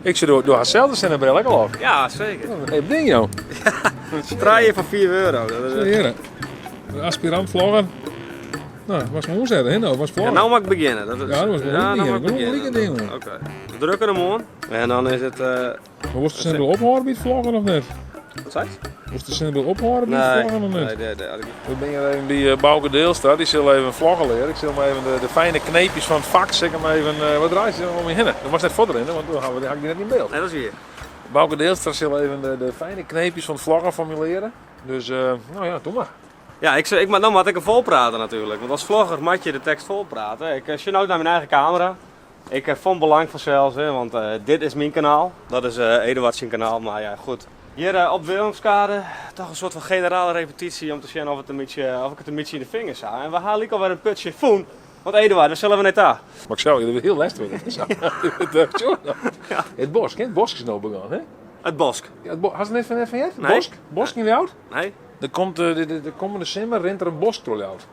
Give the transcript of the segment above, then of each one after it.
Ik sjoch, do hast sels de sinnebril ek al op. Ja, seker. Hey, ding joh. Trije foar 5 euro. Dat is, Heere. De aspirant vlogger. Nou, was maar omzetten, hè? Nou, was Ja, vlogger. nou mag ik beginnen. Dat is, Ja, dat was wel ja, nou mag ik beginnen. beginnen. Gewoon gelijk een ding, Oké. We drukken hem aan. En dan is het... Maar was de sinnebril ophouden bij het vloggen of net? Wat zei je? Was de sinnebril ophouden bij het vloggen of net? Nee, nee, nee. We ben hier even die Bouke Deelstra, die zal even vloggen leren. Ik zal hem even de fijne kneepjes van het vak, zeg hem even, wat draait ze om je heen? Dat was net voor erin, want toen had ik die net niet in beeld. Nee, dat is hier. Bouke Deelstra zal even de fijne kneepjes van het vloggen van me leren. Dus, nou ja, doe maar. Ja, maar dan moet ik hem vol praten natuurlijk. Want als vlogger moet je de tekst vol praten. Ik zie nou naar mijn eigen camera. Ik vond belang vanzelfs, hè, want dit is mijn kanaal. Dat is Eduard zijn kanaal, maar ja, goed. Hier op Willemskade, toch een soort van generale repetitie om te zien of, het een beetje, of ik het een beetje in de vingers had. En we halen ook alweer een putje voen. Want Eduard, we zullen we net daar. Maar ik zou je heel lastig worden. Ja. Het bosk, hè? Het bosk is nou begonnen, hè? Het bosk. Ja, het Had je net van het? Nee. Bosk? Bosk in Ljout? Nee. Er komt, de komende simmer rent er een bosk door Ljout.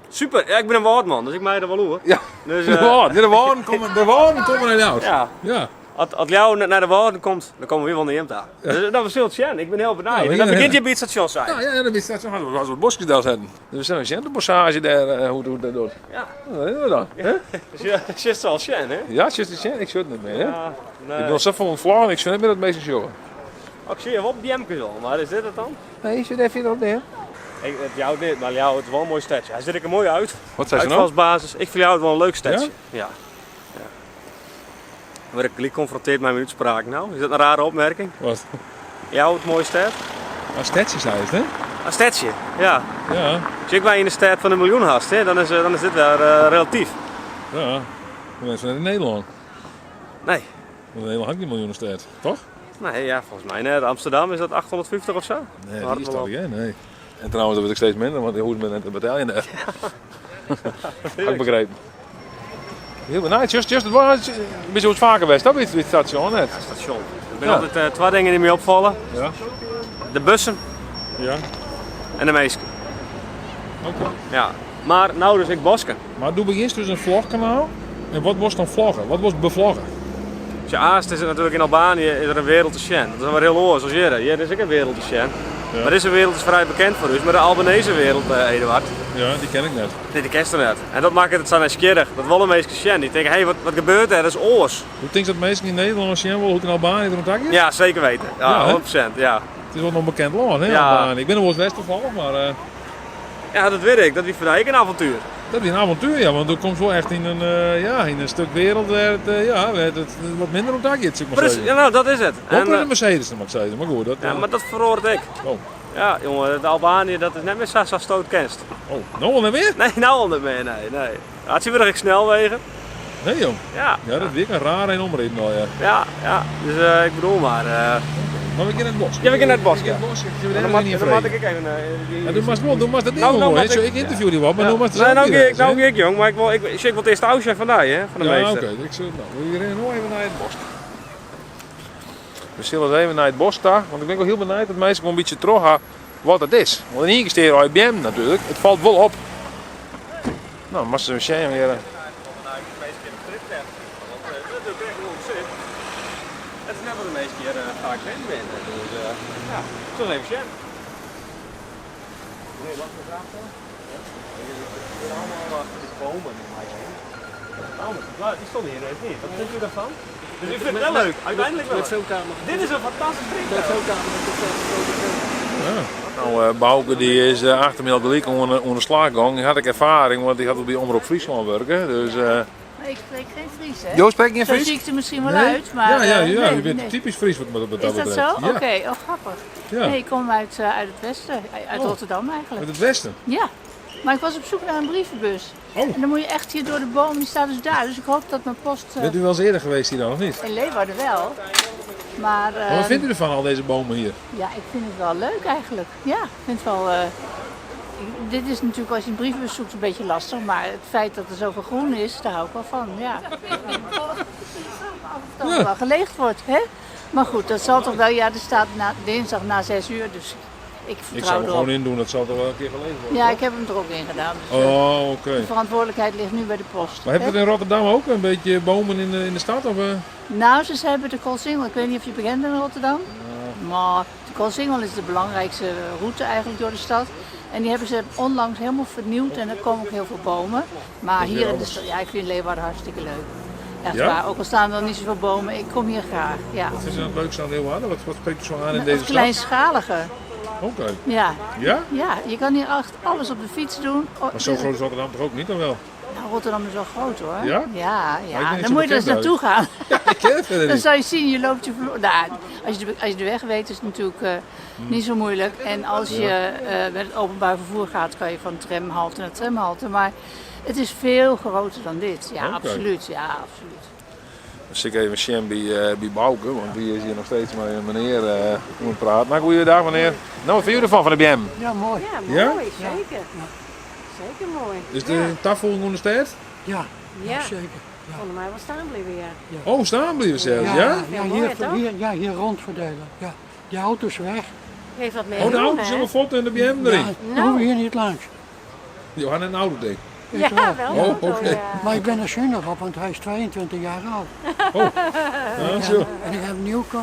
Super, ja, ik ben een woordman, dus ik maak er wel over. Ja, Dus, de woorden, de woorden komen, de woorden komen naar Ljout. Ja. Ja. Als jou naar de woorden komt, dan komen we weer wel naar hem daar. Dus, dat we zullen zien. Ik ben heel benieuwd. Ja, En we dan gaan begint je bij het station zijn. Ja, ja, dan is dat zo. Als we het bosje daar zetten. Dus we zijn de bossage daar, hoe dat doet. Ja. Nou, dat doen we dan. Hè? Dus je zit al zien, hè? Ja, zit het zien? Ik zit het niet meer, hè? Ja, nee. Ik ben al zo van ontvlagen, ik zit niet meer dat meeste jongen. Oh, ik zie je wel op die Jemkes al, maar is dit het dan? Nee, zit even erop neer. Ik, het jou dit, maar jou het is wel een mooi stadje. Hij ziet er mooi uit. Wat zei ze nou? Uitvalsbasis. Ik vind jou het wel een leuk stadje. Ja? Ja. Word ik geconfronteerd met mijn uitspraak nou? Is dat een rare opmerking? Wat? Jou het mooie stad? Een stadje zei het, hè? Een stadje, ja. Ja. Als ik bij in de stad van een miljoen hast, hè, dan is dit weer relatief. Ja, de mensen in Nederland. Nee. Want in Nederland had ik die miljoenen stad, toch? Nee, ja, volgens mij net. Amsterdam is dat 850 of zo? Nee, Waar die is het wel toch niet, hè? Nee. En trouwens, dat wordt ik steeds minder, want hoe is het met de bataljon daar? Had ik begrepen. Heel benieuwd. Just, het was een beetje wat vaker geweest, dat bij het station net. Ja, station. Er zijn Ja. altijd twee dingen die me opvallen. Ja. De bussen. Ja. En de meesten. Oké. Ja. Maar nou dus ik bosken. Maar doe begint dus een vlogkanaal. En wat was dan vloggen? Wat was bevloggen? Als je aast is het natuurlijk in Albanië is er een wereld te zien. Dat is wel heel oors als hier. Hier is ook een wereld te zien. Ja. Maar deze wereld is vrij bekend voor u, maar de Albanese wereld, Eduard. Ja, die ken ik net. Nee, die ken je net. En dat maakt het zo nieuwsgierig. Dat willen mensen zien. Die denken, hé, hey, wat gebeurt er? Dat is oors. Hoe denk je dat mensen in Nederland zien willen hoe het in Albanië er ontdekt is? Ja, zeker weten. Ja, Ja, hè? 100%. Ja. Het is wel een onbekend land, hè, Ja. Albanië. Ik ben er wel eens west toevallig, maar Ja, dat weet ik. Dat is voor mij ook een avontuur. Dat is een avontuur, ja, want er komt wel echt in een stuk wereld waar het wat minder ontdekt is, zeg maar Precies, zeggen. ja, nou, dat is het. Ook En, met een Mercedes, mag ik zeggen. Maar goed, dat, Ja, maar dat verhoort ik. Oh. Ja, jongen, de Albanië, dat is net meer zo stoot kenst. Oh, nou al niet meer? Nee, nou al niet meer, nee, nee. Had je weer snelwegen? Nee, joh. Ja. Ja, dat weer een raar en omreden al, ja. Ja, ja. Dus ik bedoel maar. Maar we gaan naar het bos. Ja, we gaan naar het bos, We gaan ja. naar het bos. Ik zie Dan er niet moet in ik even, die- Ja, doe maar wel, doe maar dat ding Nou, nou hoor, hè. moet Zo, ik- ik interview die wat, maar Ja. doe maar het Nee, zelf nou niet ga ik, eens, nou hè. ga ik, jong, maar ik wil het eerste huisje vandaag, hè, van de Ja, meester. oké. Ik zul, nou, we rennen nog even naar het bos. We zullen eens even naar het bos daar, want ik ben wel heel benieuwd dat mensen gewoon een beetje terug gaan wat het is. Want in één keer steekt IBM natuurlijk, het valt wel op. Nou, maar ze zijn weer. Het is net wat de meeste keer vaak ben. Dus ja, zullen we even zien. Nee, wacht even vraag stellen. Ja. Er zijn allemaal die bomen in mij heen. Nou, die stonden hier net niet. Wat vindt u daarvan? Dus ik vind het wel leuk. Uiteindelijk wel. Met zo'n kamer. Dit is een fantastisch ding. Met zo'n kamer dat is Ja. Nou, Bouke die is achter mij al gelijk onder slag gegaan. Die had ik ervaring, want die had bij Omroep Friesland werken. Dus, Maar ik spreek geen Fries, hè? Jo, spreekt geen Zo Fries? zie ik er misschien wel Nee? uit, maar, Ja, ja, ja, nee, je bent nee. typisch Fries wat dat Is dat betreft. zo? Ja. Oké, oh grappig. Ja. Nee, ik kom uit het westen, uit Oh. Rotterdam eigenlijk. Uit het westen? Ja, maar ik was op zoek naar een brievenbus. Oh. En dan moet je echt hier door de boom, die staat dus daar. Dus ik hoop dat mijn post... Bent u wel eens eerder geweest hier dan, of niet? In Leeuwarden wel. Maar, Maar wat vindt u ervan, al deze bomen hier? Ja, ik vind het wel leuk eigenlijk. Ja, ik vind het wel... dit is natuurlijk als je een brievenbus zoekt een beetje lastig, maar het feit dat er zoveel groen is, daar hou ik wel van, ja. Of het wel geleegd wordt, hè? Maar goed, dat zal toch wel, ja, er staat dinsdag na 6 uur, dus ik Ik vertrouw zou hem erop. gewoon indoen, dat zal toch wel een keer geleegd worden? Ja, toch? ik heb hem er ook in gedaan. Dus, Oh, oké. De verantwoordelijkheid ligt nu bij de post. Maar heb je hè? het in Rotterdam ook een beetje bomen in de stad? Of? Nou, ze hebben de Koolsingel. Ik weet niet of je bekend bent in Rotterdam. Maar de Koolsingel is de belangrijkste route eigenlijk door de stad. En die hebben ze onlangs helemaal vernieuwd en er komen ook heel veel bomen. Maar is weer hier in de anders. stad, ja, ik vind Leeuwarden hartstikke leuk. Echt Ja? waar, ook al staan er niet zoveel bomen, ik kom hier graag. Ja. Wat is er het leukste aan Leeuwarden? Wat spreekt u zo aan in Het deze stad? kleinschalige. Oké. Ja. Ja? ja, je kan hier echt alles op de fiets doen. Oh, Maar zo groot is Rotterdam toch ook niet, dan wel? Nou, Rotterdam is wel groot hoor. Ja? Ja, ik ja. ben niet Dan zo moet je er eens bekend naartoe gaan. Ik ken het verder Dan niet. zou je zien, je loopt je verloren. Nou, als je de weg weet, is het natuurlijk Hmm. niet zo moeilijk. En als je met het openbaar vervoer gaat, kan je van tramhalte naar tramhalte. Maar het is veel groter dan dit. Ja, Oké. absoluut. Ja, absoluut. Dan zit ik even Sjem bij Bouke, want die is hier nog steeds met een meneer om het praten. Maar goeiedag meneer. Nou, wat vind je ervan van de BM? Ja, mooi. Ja, Ja? mooi, zeker. Zeker mooi. Is het een tafel in de stad? Ja, Ja, zeker. onder mij wel staan blijven, ja. Oh, staan blijven zelfs, ja? Ja, Veel mooier, hier, toch? hier, ja, hier rondverdelen. Ja. Die auto's weg. Geeft wat meer Oh, de groen, auto's hè? helemaal fot en de BM erin. Ja, dan hoeven we hier niet langs. Johan en een auto dik. Ik Ja, wel. wel. Oh, auto, oké. ja. Maar ik ben er zuinig op, want hij is 22 jaar oud. Ja, zo. En ik heb een nieuw car.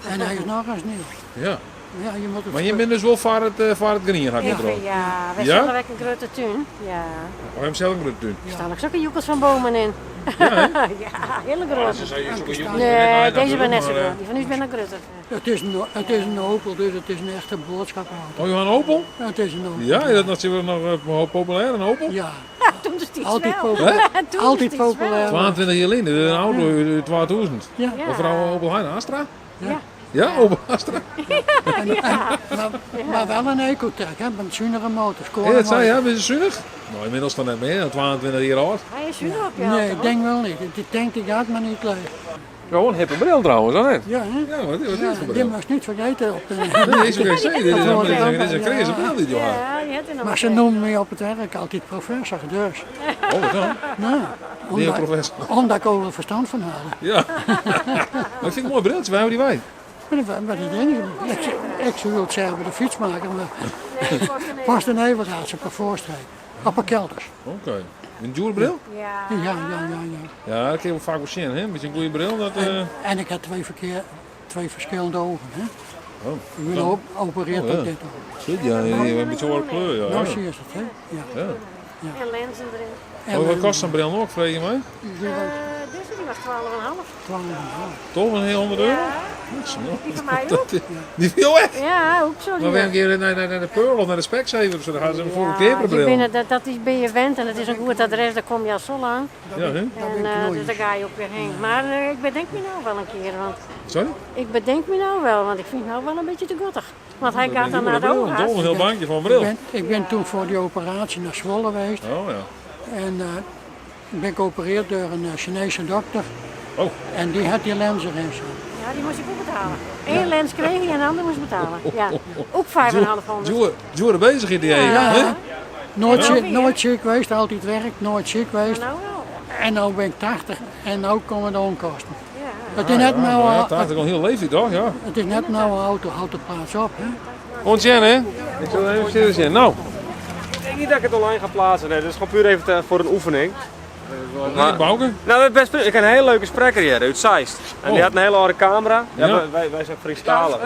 En hij is nog eens nieuw. Ja. Ja, je moet het Maar je bent dus wel voor het green, had ik Ik het vind, erom. ja, wij Ja? zullen wel een grote tuin. Ja. Oh, hem zelf een tuin. Er staan ook zulke joekels van bomen in. Ja, hè? ja, hele grote. Nee, Nee, deze ben net zo groot. Die van u is bijna groter. Het is een Opel, dus het is een echte boodschappenauto. Oh, Johan Opel? Ja, het is een Opel. Ja, is dat nog, nog populair, een Opel? Ja, Toen is het iets altijd wel. populair. Toen Altijd is het iets wel. populair. 22 jaar geleden, een auto uit 2000. Ja. Ja. Of vrouw Opel Hein, Astra? Ja. Ja, Opel Astra. Maar, maar wel een Ecotec, hè, met zuinige motor. Ja, dat zei je, ben je zuinig? Nou, inmiddels dan net meer, 22 jaar oud. Hij is zuinig op jou, Nee, toch? ik denk wel niet. Ik denk die gaat maar niet leeg. Gewoon een hippe bril trouwens, hè? net? Ja, hè? Ja, wat is Ja, dit voor die bril? mag je niet vergeten. Op de... Nee, is ook geen Dit is Dat dit is een ja. crazy bril die Johan. Ja, die had er nog Maar ze een. noemen me op het werk altijd professor, dus. Oh, wat dan? Nou, Die omdat, professor. omdat ik over verstand van had. Ja. Maar ik vind het een mooi briltje, waar hebben die wij? Maar dat, maar dat denk ik. Ik, ik zou het zeggen bij de fietsmaker, maar Nee, kost een pas de Everraad op een voorstreek. Op een kelders. Oké. Een dure bril? Ja. Ja, ja, ja, ja. Ja, dat kun je wel vaak wel zien, hè? Met een goede bril, dat... En ik had twee verschillende ogen. Hè. Oh. Ik ben op, opereerd Oh, ja. op dit oog. Shit, ja, die hebben een beetje andere kleur, ja. Nou ja. zie je het, hè? Ja. Ja. En lenzen erin. En Oh, wat kost zo'n bril nog, vraag je mij? Die was Deze die was 12,5. 12,5. Toch een heel 100 euro? Ja, Dat is nog- die van mij ook. Dat is- Die viel echt. Ja, ook zo. Maar Die we een keer naar de Pearl of naar de Specsavers, of zo, dan gaan ze hem voor een keer je bril. bent, dat is ben je wend en het is een goed adres, daar kom je al zo lang. Ja, hè? Dat En, ben ik nooit. dus daar ga je ook weer heen. Maar ik bedenk me nou wel een keer, want Sorry? ik bedenk me nou wel, want ik vind het nou wel een beetje te gottig. Want hij gaat dan naar de Een oogarts. dol, een heel bankje van Ik bril. ben toen voor die operatie naar Zwolle geweest. Oh ja. En ik ben geopereerd door een Chinese dokter. Oh. En die had die lens erin zitten. Ja, die moest ik ook betalen. Eén lens kreeg hij en de ander moest betalen. Ja, ook 5,500. Joer bezig in die even, Ja. hè? Nooit, Ja. ziek, nooit ziek geweest, altijd werk, nooit ziek geweest. Nou wel. En nu ben ik 80 en nu komen de onkosten. Ja. Het is net nou, Ja, al- 80 al heel leeftijd toch? Ja. het is net nou een auto, houdt de plaats op. Hè? Ontjen, hè? Ik zal even zitten zien. Nou, Ik denk niet dat ik het online ga plaatsen. Nee, dat is gewoon puur even voor een oefening. maar, Bouke. Nou, dat is best prima. Ik heb een hele leuke spreker hier uit Zeist. En die Oh. had een hele oude camera. Ja, Ja. wij zijn Friestalig.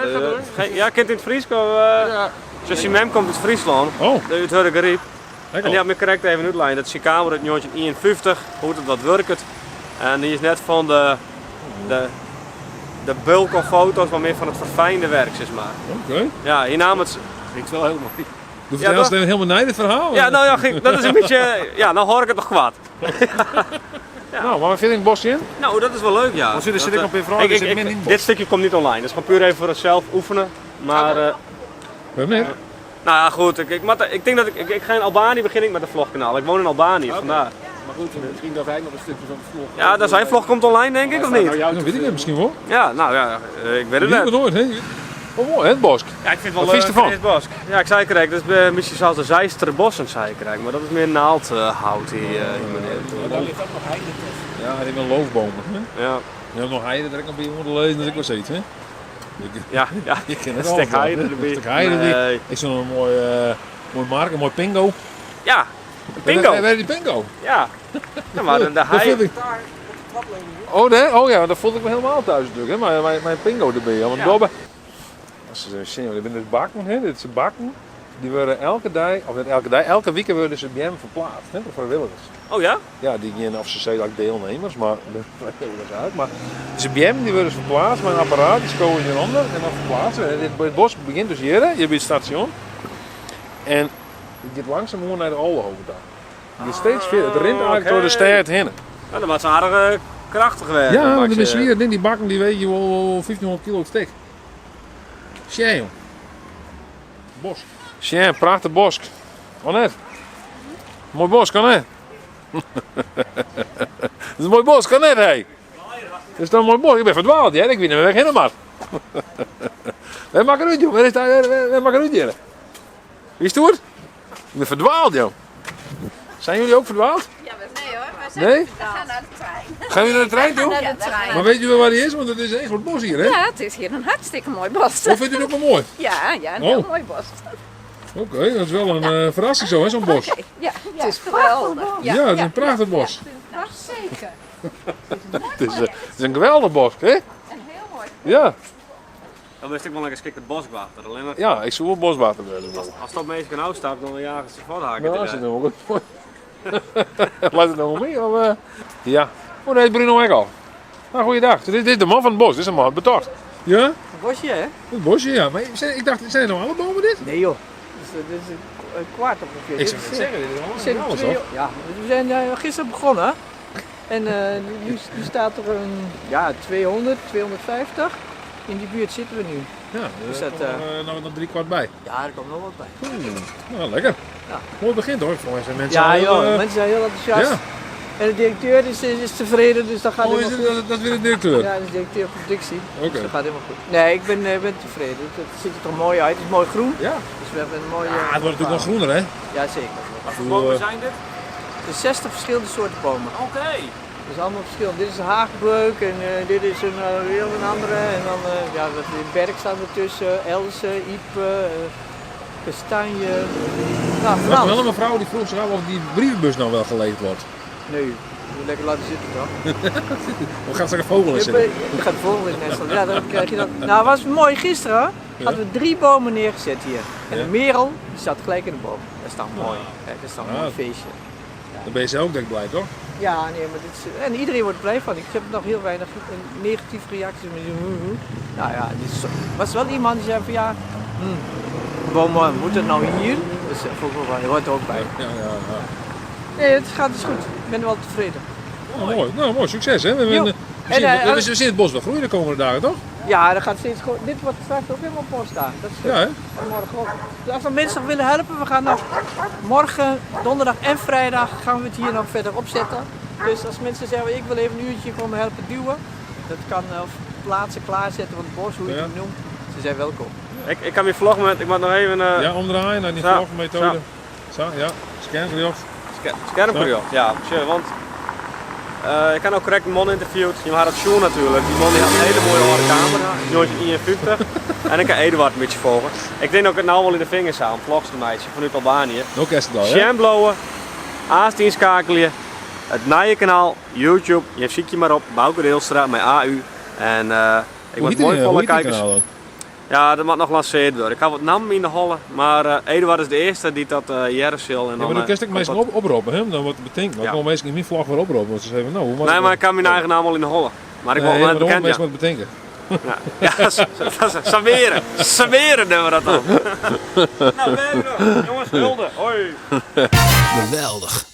Ja, kent in het Fries? Ja. Zusje Mem komt uit Friesland, Oh, uit Hurgeriep. En lekker. die had me correct even uitlijnen. Dat is zijn camera uit 1951, hoe het wat werkt. En die is net van de bulk of foto's, maar meer van het verfijnde werk, zeg maar. Oké. Ja, hier nam het. Vind ik wel heel mooi. Du vertelst toch? helemaal nee dit verhaal. Ja, nou ja, dat is een beetje. Ja, nou hoor ik het nog kwaad. Nou, maar we vinden het bosje in? Nou, dat is wel leuk, ja. Want er zit Dat, ik op in vraag, er zit min in het bos. Dit stukje komt niet online, dat is gewoon puur even voor het zelf oefenen. Maar, We hebben net. nou ja, goed, maar ik denk dat ik ga in Albanië begin ik met een vlogkanaal. Ik woon in Albanië, vandaar. Maar goed, misschien dat hij nog een stukje van de vlog. Ja, dat zijn vlog komt online, denk ik, of niet? Nou, jou Dat weet ik niet, misschien wel. Ja, nou ja, ik weet het Je weet net. het nooit, hè? Oh, mooi, hè, het bos. Ja, ik vind het wel Wat leuk. vind je ervan? Het bos. Ja, ik zei correct, dat is misschien zelfs de Zeisterbossen, zei ik correct. Maar dat is meer naaldhout hier, hier meneer. Daar ligt ook nog heide tussen. Ja, die hebben loofbomen. Hè? Ja, Je hebt nog heide direct nog bij je moeten lezen, dat is ook wel zoiets, hè? Je, ja, ja. je kent Een het stek allemaal, heide hè? erbij. Een stek heide erbij. Nee. Ik zie nog een mooi mark, een mooi pingo. Ja, een pingo. Waar is die pingo? Ja. Ja, maar de Dat heide... vind ik. Daar op de Oh, nee? Oh ja, dat voelde ik me helemaal thuis natuurlijk. Hè? Mijn, mijn pingo erbij, ja, mijn dobbe. Als ze zien, dit zijn dus bakken, hè? Dit zijn bakken. Die worden elke dag, of niet elke dag, elke week worden ze bij hem verplaatst, hè, door vrijwilligers. Oh ja? Ja, die gaan of ze zijn ook deelnemers, maar de vrijwilligers uit. Maar de BM die worden verplaatst met een apparaat, die scoren hieronder en dan verplaatsen. En dit, het bos begint dus hier, hè, hier bij het station. En het gaat langzaam gewoon naar de Oldehove daar. Het gaat steeds verder, het rint eigenlijk door de Oké. stad heen. Nou, dat was aardig krachtig weer. Ja, want de zwier, die bakken die wegen wel 1500 kilo het stek. Tja, joh. Bos. Tja, prachtig bos. Oh net. Mooi bos, kan hè? Het is een mooi bos, kan net, hé. Het is dan een mooi bos. Ik ben verdwaald, hè? Ik weet niet meer waar ik heen moet. Waar maak ik uit, joh? Waar is daar? Waar maak ik uit, hier? Wie is het hoor? Ik ben verdwaald, joh. Zijn jullie ook verdwaald? Ja, nee hoor, we zijn Nee? we gaan naar de trein. Gaan jullie naar de trein toe? Naar de trein. Maar weet je wel waar die is? Want het is een groot bos hier, hè? Ja, het is hier een hartstikke mooi bos. Of vindt u het ook wel mooi? Ja, ja, een heel Oh. mooi bos. Oké, dat is wel een verrassing zo, hè, zo'n bos. Oké, Ja, het is geweldig. Ja, het is een prachtig bos. Nou, zeker. Het is een geweldig bos, hè? Een heel mooi. Ja, Dan wist ik wel een geschikte boswachter. Alleen maar ja, ik zoek wel boswater worden. als, als dat mensen kan uitstappen, dan jagen ze voorthaken. Nou, is het nou ook goed. Laat het nou maar mee. Of, Ja. Oh, daar is Bruno ook al. Nou, goeiedag. Dit, dit is de man van het bos. Dit is een man het betocht. Ja? Een bosje, hè? Het bosje, ja. Maar ik dacht, zijn het nou alle bomen dit? Nee joh. Dit is een kwart ongeveer. Ik zou het zeggen, dit is Er zijn allemaal alles, twee- toch? Ja, we zijn gisteren begonnen. En nu staat er een ja, 200, 250. In die buurt zitten we nu. Ja, Dus er dat, komt er nog 3/4 bij. Ja, er komt nog wat bij. Nou, lekker. Ja. Mooi begin toch? Volgens mij zijn mensen Ja al heel, joh, mensen zijn heel enthousiast. Ja. En de directeur is tevreden, dus dat gaat Oh, is helemaal het, goed. dat is weer de directeur? Ja, dat is de directeur van productie. Oké. Dus dat gaat helemaal goed. Nee, ik ben tevreden. Het ziet er toch mooi uit. Het is mooi groen. Ja. Dus we hebben een mooie... Ja, het wordt natuurlijk nog groener, hè? Ja, zeker. Wat voor bomen zijn dit? Er zijn 60 verschillende soorten bomen. Oké. Dat is allemaal verschillend. Dit is een haagbeuk en dit is een, weer een andere. En dan ja, wat, de berk staat ertussen, elzen, iepen, kastanje. Nou, Er van was alles. wel een mevrouw die vroeg zich af of die brievenbus nou wel geleegd wordt. Nee, moet lekker laten zitten toch? Of gaat er een vogel in zitten? Er gaat een vogel in nestelen. Ja, dan krijg je dat. Nou, was mooi gisteren. Hadden we 3 bomen neergezet hier. En Ja. de merel die zat gelijk in de boom. Dat is dan mooi. Kijk, dat is dan een Ja. mooi feestje. Dan ben je zelf ook denk ik blij, toch? Ja, nee, maar dit is, en iedereen wordt blij van. Ik heb nog heel weinig negatieve reacties. Maar die, Nou ja, dit is, was wel iemand die zei van ja, bomen, moet het nou hier? Dus dat hoort er ook bij. Ja, ja, ja. Nee, het gaat dus goed. Ik ben wel tevreden. Nou, mooi. Nou, mooi. Succes, hè? We, Jo. we, En, we zien het bos wel groeien de komende dagen, toch? Ja, dat gaat steeds goed. Dit wordt straks ook helemaal bos daar. Dat is Ja, hè? En morgen ook. Dus als er mensen nog willen helpen, we gaan nog morgen, donderdag en vrijdag gaan we het hier nog verder opzetten. Dus als mensen zeggen, ik wil even een uurtje komen helpen duwen, dat kan, of plaatsen klaarzetten van het bos, hoe je het noemt, ze zijn welkom. Ik kan mijn vlog met, ik moet nog even... Ja, omdraaien naar die Zo, vlogmethode. Zo. Zo, ja. Schermgejocht. Schermgejocht, ja, sure, want ik kan ook correct een man interviewd. Je had het show natuurlijk. Die man die had een hele mooie harde camera, 1951. En ik kan Eduard een beetje volgen. Ik denk dat ik het nou wel in de vingers hou, een vlogs meisje vanuit Albanië. Ook is het al, hè? Shamblowen, A10 schakelen, het nieuwe kanaal, YouTube. Je ziet je maar op, Bauke Deelstra met AU. En ik word mooi volle kijkers. Kanaal dan? Ja, dat moet nog lanceerd worden. Ik had wat naam in de holle, maar Eduard is de eerste die dat jaren zal. En Ja, maar dan kan ik mensen oproepen, hè? Dan wat betekent. Dan Ja. komen mensen in mijn vlag weer oproepen. Want ze zeggen, nou, hoe moet Nee, ik maar ik kan mijn eigen naam al in de holle. Maar ik Nee, wil het maar dan bekend, mensen ja. wat bedenken. Ja, ja, Sameren doen we dat dan. Nou, werken. Jongens, hulde. Hoi. Geweldig.